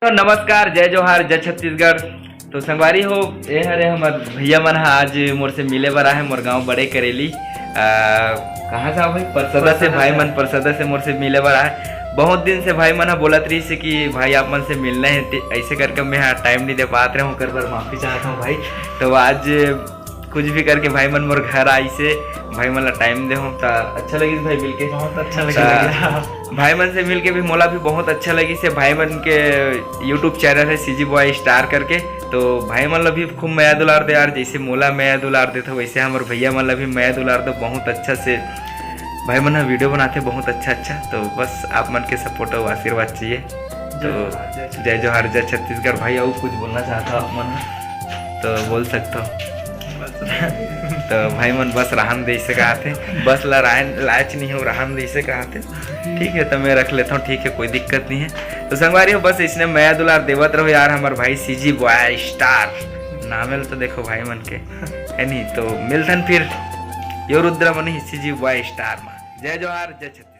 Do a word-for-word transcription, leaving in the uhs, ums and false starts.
तो नमस्कार, जय जोहार, जय छत्तीसगढ़। तो संगवारी हो, ये हरे हमर भैया मन ह आज मोर से मिले बर आहे, मोर गांव बड़े करेली। आ, कहाँ से आओ भाई? परसदा से। भाई मन परसदा से मोर से मिले बर आहे। बहुत दिन से भाई मन ह बोलत रहिस हे कि भाई आप मन से मिलना है, ते ऐसे करके मैं ह टाइम नहीं दे पात रहे हूँ, ओकर बर माफी चाहत हूँ भाई। तो आज कुछ भी करके भाई मन मोर घर आइस हे, भाई मन ला टाइम दे हूँ, त अच्छा लगिस भाई मिलके। बहुत अच्छा लगिस भैया। भाई मन से मिलके भी मोला भी बहुत अच्छा लगिस हे। भाई मन के YouTube चैनल है सीजी बॉय स्टार करके, तो भाई मन ला भी खूब मया दुलार दे यार, जैसे मोला मया दुलार देथो वैसे हमर भैया मन ला भी मया दुलार दो बहुत अच्छा से। भाई मन ह वीडियो बनाथे बहुत अच्छा अच्छा, तो बस आप मन के सपोर्ट और आशीर्वाद चाहिए। तो जय जोहार, जय छत्तीसगढ़। भाई, और कुछ बोलना चाहता हो आप मन, तो बोल सकता हो। तो भाई मन बस रहन दे इसे कहा थे, बस ला रायन लायच नहीं हो, रहन दे इसे कहा थे। ठीक है, तो मैं रख लेता हूँ, ठीक है, कोई दिक्कत नहीं है। तो संगवारी हो, बस इसने मया दुलार देवत रहो यार, हमार भाई सीजी बॉय स्टार नाम है, तो देखो भाई मन के, है नहीं, तो मिलथन फिर यो रुद्रमणि सीजी बॉय स्टार में। जय जोहार, जय छत्तीसगढ़।